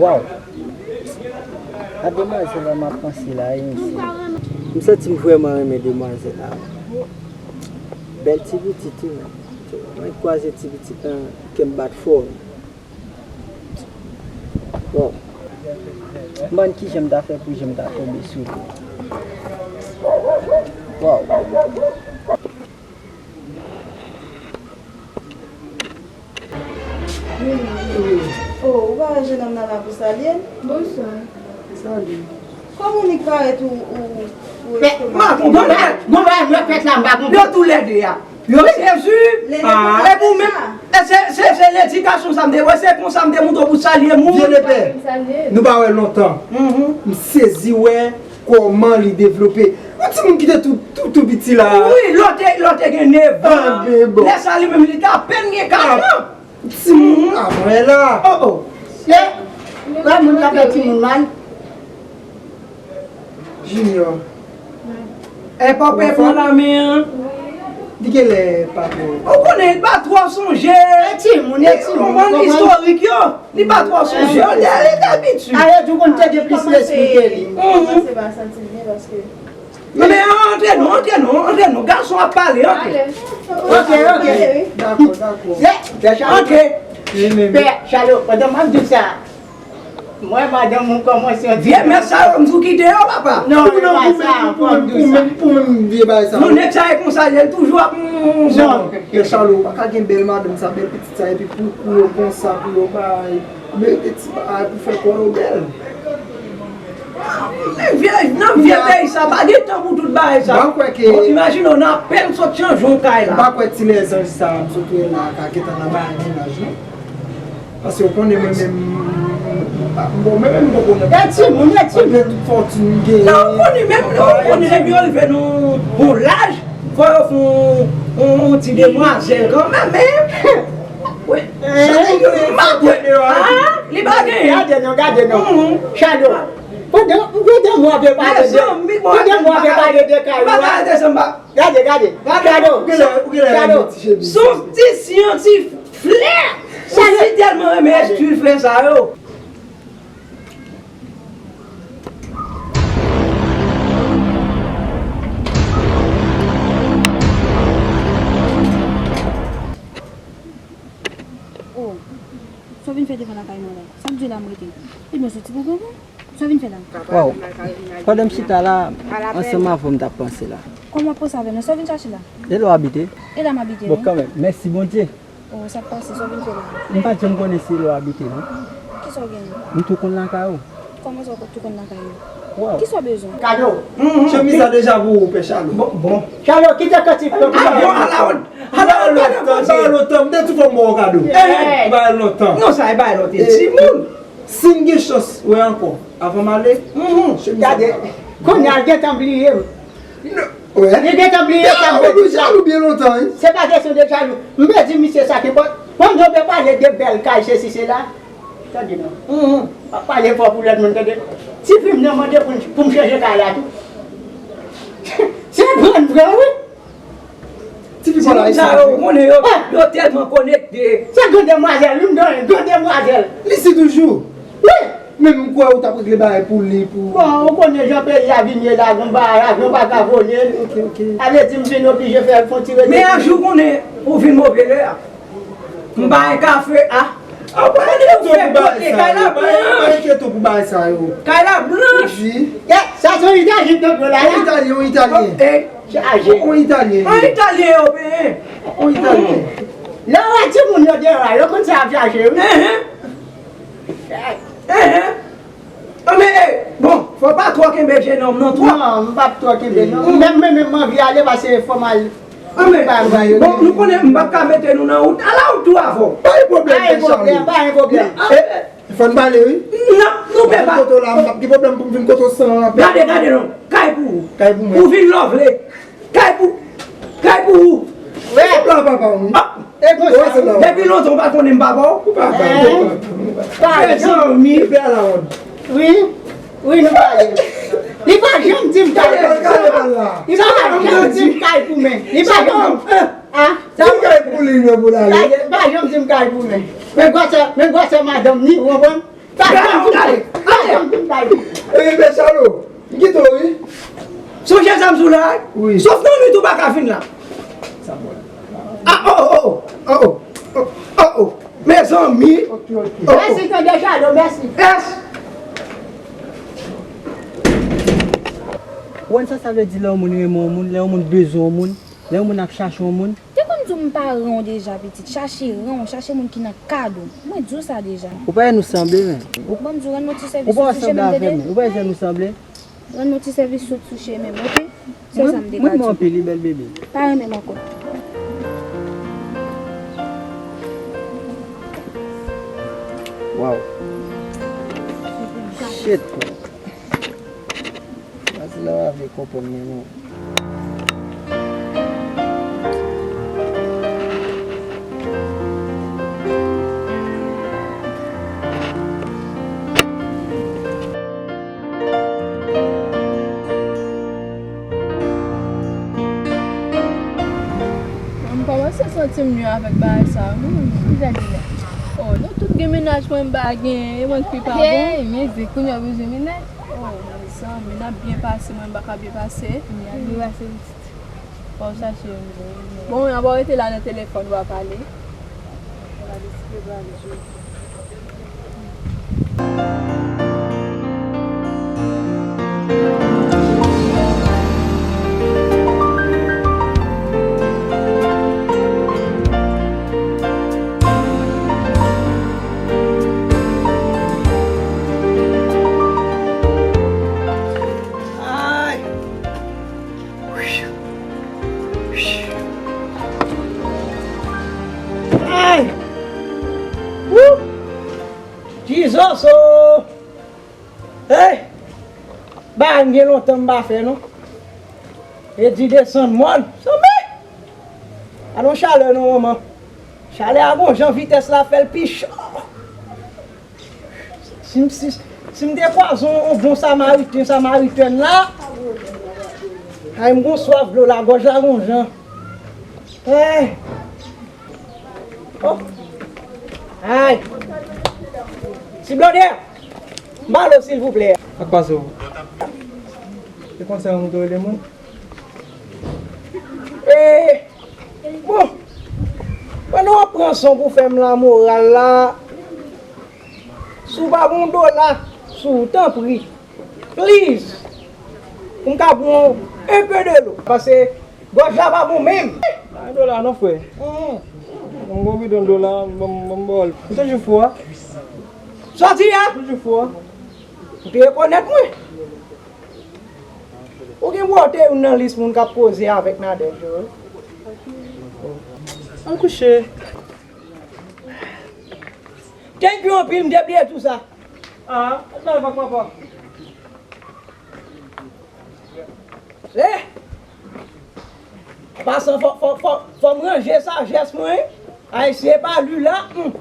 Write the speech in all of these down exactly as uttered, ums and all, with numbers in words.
Waw! A demwazèl la m ap panse la, wi, mesye. M santi m vrèman renmen demwazèl la. Bèl ti pitit, wi, men. Mwen kwaze ti pitit lan, kè m bat fò. Bon. M bann kijan m ta fè pou jan m ta tonbe sou li. Waw. Oh, ou pa wè jenòm nan la pou salye l? Bonswa. Salut. Kòman li parèt ou ou ou Mè, estomake? Gon bagay, gon bagay mwen fèt la, m pa konprann. Yo toulède a. Yo Jezi. Lè l ap E pou menm, e se, se, se ledikasyon sa m te wè, se konsa m te montre w pou salye moun. Vye lepè, nou pa wè lontan. M sezi wè kòman li devlope. Yon timoun ki te tou, tou, tou piti la. Wi, lò te, lò te gen nèf an. Ah, ben bon. Lè sa li menm, li t apèn gen kat an. Timoun, ah, mwen la. Oh, oh. E, wè moun k ap fè timoun mal. Junior. E pa pè pran la men an. Li genlè pa twò. Ou konnen, li pa twò sonje. E timoun, e timoun. Konprann istorik yo. Li pa twò sonje. Li te abitye. Aye, tou konn te gen plis lespri ke li. Kòmanse pa santi l byen paske Men antre non, antre non, antre non. Gason ap pale, antre. Ok, ok. Dakò, dakò. Pè Chalo, Antre. Li menm. Pè Chalo, pandan m ap di sa, mwen madanm ou kòmanse yon ti Vye mèt sa yo, m di w kite yo, papa. Non, Pou e nan pa pou sa, menm, fò m pou di w sa. menm, pou menm vye bagay sa. Non, nèg sa e konsa, li toujou ap. Non. Pè Chalo, ou pa ka gen bèl madanm sa, bèl pitit sa, epi pou, pou yo konsa, pou yo bay, merite ti bagay pou fè kò yo bèl. Nan vye, nan vye peyi sa, pa gen tan pou tout bagay sa. Mwen kwè ke- Bon, imajine w nan apèn sot chanje yon kay M la. pa kwè ti lèzanj sa a m sot wè la ka gentan nan bagay mennaj non. Paske w konnen mwen menm, bon, mwen menm m poko nan. E timoun, e timoun. Malgre tout fòtin m genyen. Nan ou konnen menm, ou konnen depi yo rive nan yon laj, fò yo fè yon, yon, yon ti demwazèl kanmenm, men. Wi. M ap wè. Ah, li pa genyen. Gade non, gade non. Mhm. Chalo, pandan, pandan mwen ap pale de, Mezanmi, bon, pandan mwen ap pale de kay m pa ou ka a. Rete san m pa. Gade, gade. Chalo, Ou genlè, ou genlè Chalo. renmen ti chemiz. Son ti syantifle. Ou si tèlman renmen estil frè sa yo. Oh, sa w vin fè devan lakay mwen la? Sa k di w la m rete? Ebyen soti pou gongon. Sa w vin fè la? Waw. Pandan m chita la ansanm avè w, m t ap panse la. Kòman w ap panse avè m nan? Sa w vin chache la? E la w abite? E la m abite, Bon, wi. Kanmenm, mèsi Bondye. Oh, sa k pase? Sa w vin fè la? M pa t janm konnen se la w abite non. Kisa w genyen? M tou konn lakay ou. Kòman sa w tou konn lakay mwen? Waw. Kisa w bezwen? Kado. Chemiz la deja pou ou, pè Chalo. Bon, bon. Chalo, kite kantite. Ah, bon, ala w, ala w, Sa fè lontan, m te tou fò m ba w kado. Eh. Ba l lontan. Non, sa e bay lòt timoun. Si m gen chans wè ankò, avan m ale, chemiz Gade, kounye a l gentan bliye m. Wè. Li gentan bliye sa m Ou te di. Jalou byen lontan, wi. Se pa kesyon de jalou. M te di misye sa ki bon. Pandan w te pale de bèl kay, sesi, sela. Tande non. M ap pale fò pou lòt moun tande. Tifi m nan mande pou m, pou m chanje kay la tou. Se pran vre, wi. Tifi pa la, Timoun sa yo, ou konnen yo, yo tèlman konekte. Se gran demwazèl, wi, m donn gran demwazèl. Li si toujou. Wi. Men m kwè ou t ap regle bagay pou li, pou. Bon, ou konnen jan peyi a vin ye la, gon bagay avyon pa ka vole. Ok, ok. Sa vle di m vin oblije fè fon ti rete. Men yon jou konnen ou vin move lè a. M bay kafe a. Ah, pa enkyete w pou bagay sa yo. Pa enkyete w pou bagay sa yo. Kay la blanch. Wi. Sa se yon Italyen k la. Yon Italyen, yon Italyen. Eh, Chaje. Yon Italyen. An Italyen yo benyen. Yon Italyen. Lè w wè timoun yo deyò a, yo konn sa y ap chache, wi. Enhen. Enhen. An men, eh, bon, fò pa twò kenbe jenòm nan twò. Non, m p ap twò kenbe, non. Menm mwen menm, m anvi ale, pase fò m al. An men, bon, nou konnen m p ap ka mete nou nan wout. Ala w tou avè w. Pa gen pwoblèm, Pa gen pwoblèm, pa gen pwoblèm. Fò n pale, wi. Non, nou pe pa. Kote w la, m p ap gen pwoblèm pou m vin kote w san anpè. Gade, gade non. Kay pou ou. Kay pou mwen. Ou vin love li. Kay pou, kay pou ou. Wè. Plan papa, wi. E konsa. Wè, se la. Depi lontan ou pa konnen m papa w. Ou papa. Eh. Pa Mezanmi. Epi ala wòd. Wi. Wi, nou pale. Li pa janm di m kay. Gade, gade, gade la. Li pa janm di m kay pou mwen. Li pa janm. Ah. Sa m kay pou li, non, pou l ale. Li pa janm di m kay pou mwen. Men gwosè, men gwosè madanm ni, ou konprann? Gade, gade, gade. Gade. Ey, mesye, alo. M kite w, wi. Sonje sa m sou la, wi. Sof nan nwit ou pa ka vin la. Ah, oh, oh, oh, oh, oh, oh, oh, oh. Mezanmi. Ok, ok. Oh, oh. Mèsi, tande Jado, mèsi. Yes. Ou konn sa sa vle di lè yon moun renmen yon moun, lè yon moun bezwen yon moun, lè yon moun ap chache yon moun? Te konn di w m pa ran w deja, pitit. Chache ran w, chache moun ki nan kad ou. Mwen di w sa deja. Ou pa wè nou sanble, men. Ou ban m di w, rann mwen ti sèvis sou chemen m, tande? Ou pa wè sanble avè m, men. Ou pa wè jan nou sanble? Rann mwen ti sèvis sou, sou chemen m, oke? Se sa m te ka di w. Mwen, mwen renmen w anpil, wi, bèl bebe. Pa renmen m ankò. Wow. Shit, man. Pati la pa vle konprann mwen non. M kòmanse santi m mye avèk bagay sa a, wi. Ki jan de nèg? Oh, nou tout gen mennaj, mwen m pa gen, e mwen k pi pa bon. Hey, men di kounye a w bezwen mennaj? Oh, mezanmi, n ap byen pase, mwen m pa ka byen pase. Kounye a byen pase pitit. Fò w chache yon moun. Bon, ann rete la nan telefòn, w a pale. Ay! Ay! Wou! Jizòs o! Hey! Bagay m gen lontan m pa fè non. E di desann mòn. Sanble! Gade yon chalè non manman. Chalè a gon jan vitès la fè l pi cho. Si m, si, si m te kwaze yon, yon bon samariten, samaritèn la, ay, m gon swaf dlo, lagòj la gon jan. Ay. Oh. Ay. Ti Blondè, m pale w silvouplè. Sa k pase w? Se konsa yon moun te rele moun? E, bon, pandan w ap pran son pou fè m lamoral la, si w pa gen yon dola sou ou, tanpri, please, pou m ka pran un peu de l'eau, paske gòj la pa bon menm. Pa gen dola non, frè. Yon gwo bidon dola, ban m, ban m ba w l. Ou toujou fou a? Sòti a? Toujou fou a? Ou te rekonèt mwen? Ou gen pou w te youn nan lis moun k ap koze avèk Nadège yo, wi. Al kouche. Thank you anpil, m te bliye tou sa. Ah, al travay pa papa. Eh! Pasan, fò, fò, fò, fò m ranje sajès mwen, wi. Ayisyen pa li la, hmm.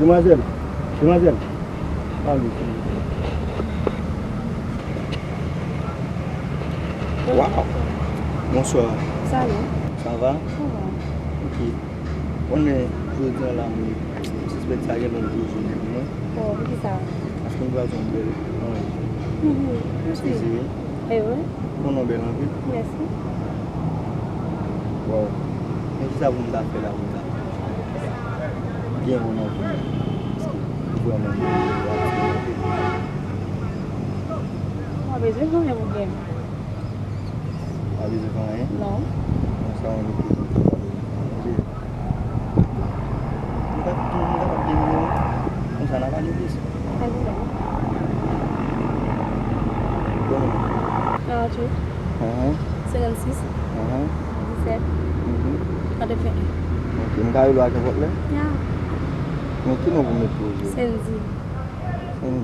Demwazèl, demwazèl, pale silvouplè. Waw! Bonswa. Sa va? Sa va? Sa va. Ok. Konnen jodi a la, mwen sispèk sa gen lè l jwe jwe pou mwen. Oh, poukisa? Paske m kwè se yon bèl fanm. Mhm, mèsi. Eskize. E wi. Ou konnen w bèl anpil. Mèsi. Waw. Men kisa pou m ta fè la pou m ta byen konn anpil? Ou vrèman bèl. Ou pa bezwen konnen pou byen. Pa bezwen fè anyen? Non. Konsa, ou mete pou manje. Mwen pa, mwen pa gen nimewo. Konsa, n a pale plis. Pa gen pwoblèm. Bon. Karanntuit. Ahan. Senkannsis. Ahan. Disèt. Mhm. Katreven. Ok, m ka rele w a kenpòt lè? Ya. Men ki non pou m met pou ou? Sendy. Sendy.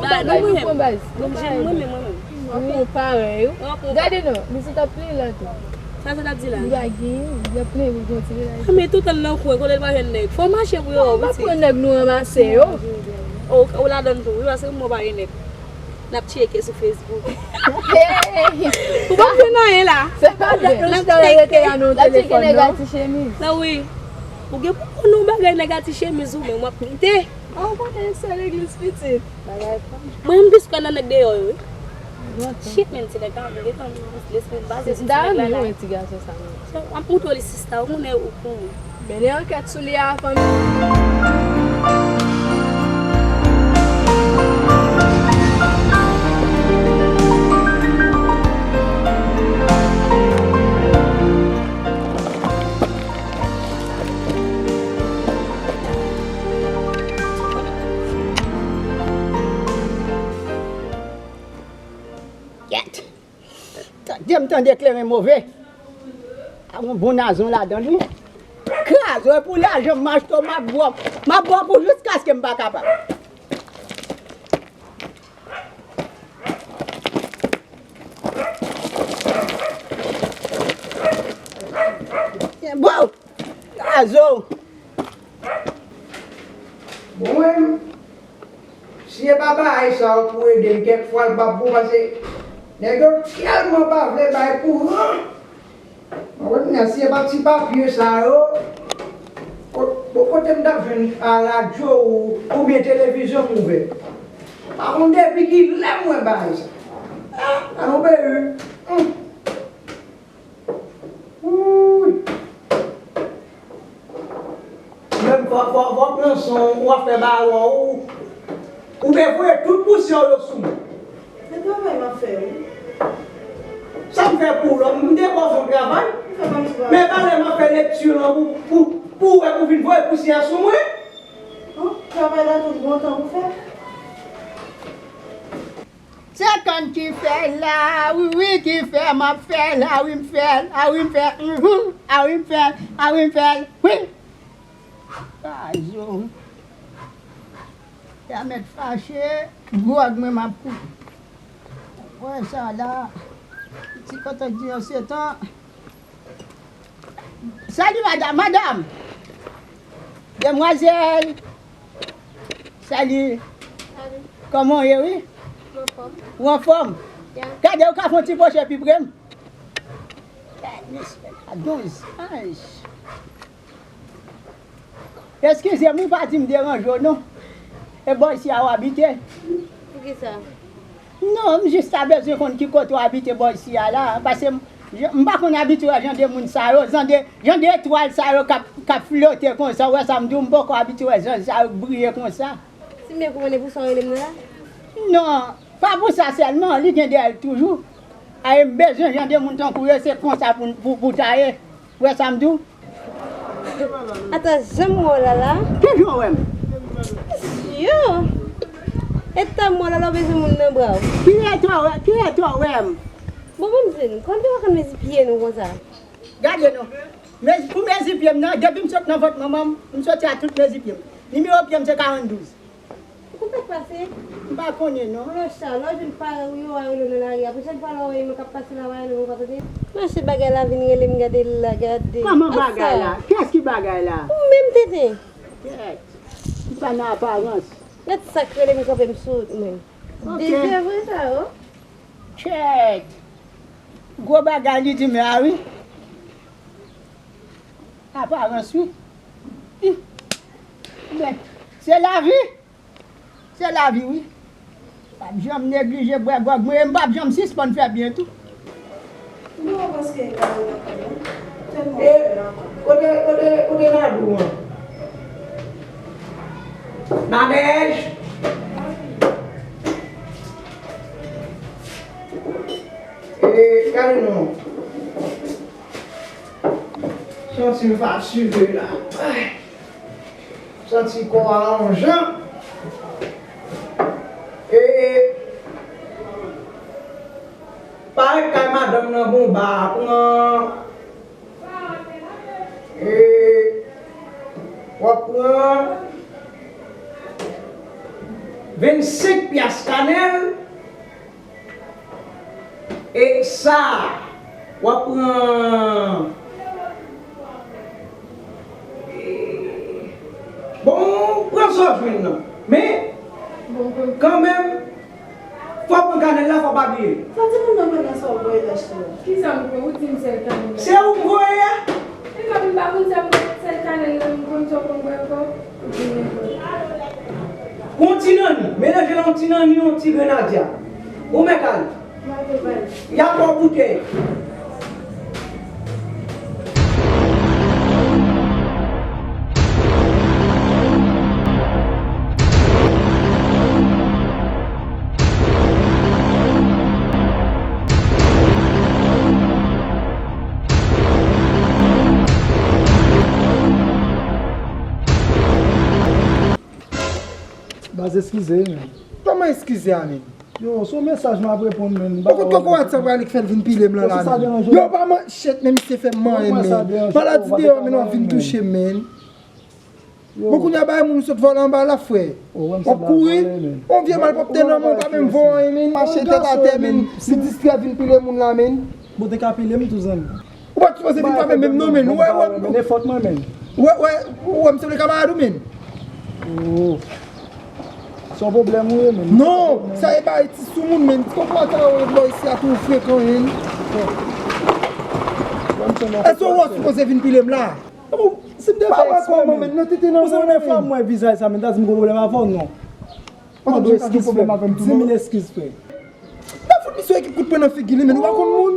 bagay, nou pran baz. Mwen menm, mwen menm. Ou pran parèy, wi. Gade non, li sot ap plenyen la tou. Sa, sa t ap di la? Li pa gen, li ap plenyen pou kontinye la. Ah, men tout an nan kwen, kote l pa jwenn nèg. Fò mache pou yo, piti. Pran nèg nou ranmase yo. Ou, ou ladann tou, wi, paske mwen pa gen nèg. N ap tcheke sou Facebook. Ou pa fè anyen la. Se pa vre. N ap tcheke. N ap tcheke nèg a ti chemiz. Nan wi. Ou gen pou konnen yon bagay nèg a ti chemiz ou menm w ap kite. Ou konnen se legliz pitit. Bagay pa. Mwen m plis kwè nan nèg deyò yo wi. Shit, men ti nèg la, mwen gentan lespri m baze sou ti nèg la la. Dayè m renmen ti gason sa menm. So, m ap montre w li sista, ou konnen ou konnen. Mennen ankèt sou li a, fanmi. Kèt! Tande m tande kleren move. A gon bon nazon ladan l wi. Kraze w pou lajan m achte w, m ap bwè w. M ap bwè w pou jiskaske m pa kapab. Bwè w! Kraze w! Bon, mwen, si e pa bagay sa yo pou ede m, kèk fwa l p ap bon, paske nèg yo tèlman pa vle bay kouran. Mwen, si e pa ti papye sa yo, ko-, bon, kote m t ap jwenn a radyo ou, oubyen televizyon m ouvè? Pa konn depi ki lè m wè bagay sa. Ah, nan yon peyi, wi. Hum. Wouy! Menm fò, fò, fò pran son, w ap fè bawon, ou, ou te voye tout pousyè w yo sou mwen. Se travay m ap fè, wi. Sa m fè pou w la, m te ba w fon travay. M fè pa m travay. Men valè m ap fè lekti lan pou, pou, pou w wè pou vin voye pousyè sou mwen. Bon, travay la tout bon tan pou fè. Se konn ki fè l la, wi, wi, ki fè m ap fè l, a wi m fè l, a wi m fè l, mhm, a wi m fè l, a wi m fè l, wi. Kazo. Sa mèt fache, gwòg mwen m ap kouri. Wè sa la, ti kote di yo se tan. Salut madame, madame. Demoiselle. Salut. Salut. Kòman w ye, wi? Mwen anfòm. Ou anfòm? Yeah. Gade, ou ka fè yon ti pwoche pi pre m? Gade, mesye, a douz. Ay. Eskize m, wi, pa di m deranje w, non. E bò isi a w abite? Poukisa? Non, m jis ta bezwen konn ki kote w abite bò isi a la, paske m, m pa konn abitye wè jan de moun sa yo, jan de, jan de etwal sa yo k ap, k ap flote konsa, w wè sa m di w, m poko abitye wè jan sa yo k briye konsa. Si m byen konprann, e pou sa w rele m nan la? Non, pa pou sa sèlman, li gen dèyè l toujou. A, e m bezwen jan de moun tankou yo, se konsa pou, pou, pou ta ye. Ou wè sa m di w? Ata, jan m wè w la la. Kijan w wè m? Yo! Eta m wè w la la, w bezwen moun nan bra w. Ki eta w wè, ki eta w wè m? Bon, ban m di n, kòman w te ka konn mezi pye nou konsa? Gade non. Mezi, pou mezi pye m nan, depi m sot nan vant manman m, m soti a tout mezi pye m. Nimewo pye m se karanndouz. Ou konn sa k pase? M pa konnen non. Lòt sa, lè w jwenn paran w yo a rele w nan lari a, pou chak fwa lè w wè yo k ap pase la, w a rele w ankò, tande. Mache bagay la vin rele m, gade l la, gade. Kòman bagay la? Kiyès ki bagay la? Ou menm, tenten. Kèt. M pa nan aparans. Gad sa k rele m kanpe m sou wout mwen. Ok. Dezèvre sa yo. Kèt. Gwo bagay li di m la, wi. Aparans, wi. Ih. Men, se lavi. Se lavi, wi. M p ap janm neglije bwè gwòg mwen, e m p ap janm sispann fè byen tou. Bon, paske e pa ou nan kay la. Tèlman fè la. Kote, kote, kote Nadou an? Nadège! E, gade non. Santi m fatige la. Ay. Santi kò a yon jan. E, parèt kay madanm nan gon ba a pran. E, w ap pran vennsenk pyas kanèl. E sa, w ap pran. Bon, pran sa w jwenn nan. Men, kanmenm, fò w pran kanèl la, fò w pa bliye. Sa timoun nan pran nan sa w voye lach la. Kisa m pran? Ou di m sèl kanèl la. Se ou m voye a? E kòm m pa konn sa m konn sèl kanèl la, m konn sa w konn bwè ankò. Ou di m ankò. Pran yon ti nanni, melanje l yon ti nanni, yon ti grenadya. Ou mèt al. Y ap ba w boutèy. Baz, eskize, men. Kòman eskize a, men? Yo, se yon mesaj m ap reponn, men. Ou kote kòkòrat sa pral li k fè l vin pile m lan la, men? Yo, pa manchèt, men misye fè m manyen, men. Maladi deyò, men, w ap vin touche m, men. Bon, kounye a bay moun sot vòlè anba la, frè. W ap kouri. Yon vye malpwòpte nan men w, pa menm vo anyen, men. Mache tèt atè, men. Li distrè vin pile moun la, men. Bon, te ka pile m tou, zanmi. Ou pa t sipoze vin frape menm non, men. Ou wè, ou wè, men, e fòt mwen, men. Ou wè, ou wè, ou wè, m sanble kamarad ou, men. Oh. Se yon pwoblèm ou ye, men. Non, sa e bay ti soumoun, men. Ti kòkòrat sa yo ret bò isi a tou frekan, men. Èske ou wè w sipoze vin pile m la? Si m te fè eksprè, men. Ou se premye fwa m wè vizaj sa, men, ta di m gen pwoblèm avè w, non. Ou dwe eskiz, frè. Di mil eskiz, frè. Nan fout misye ekip kout pwen nan figi li, men, ou pa konn moun.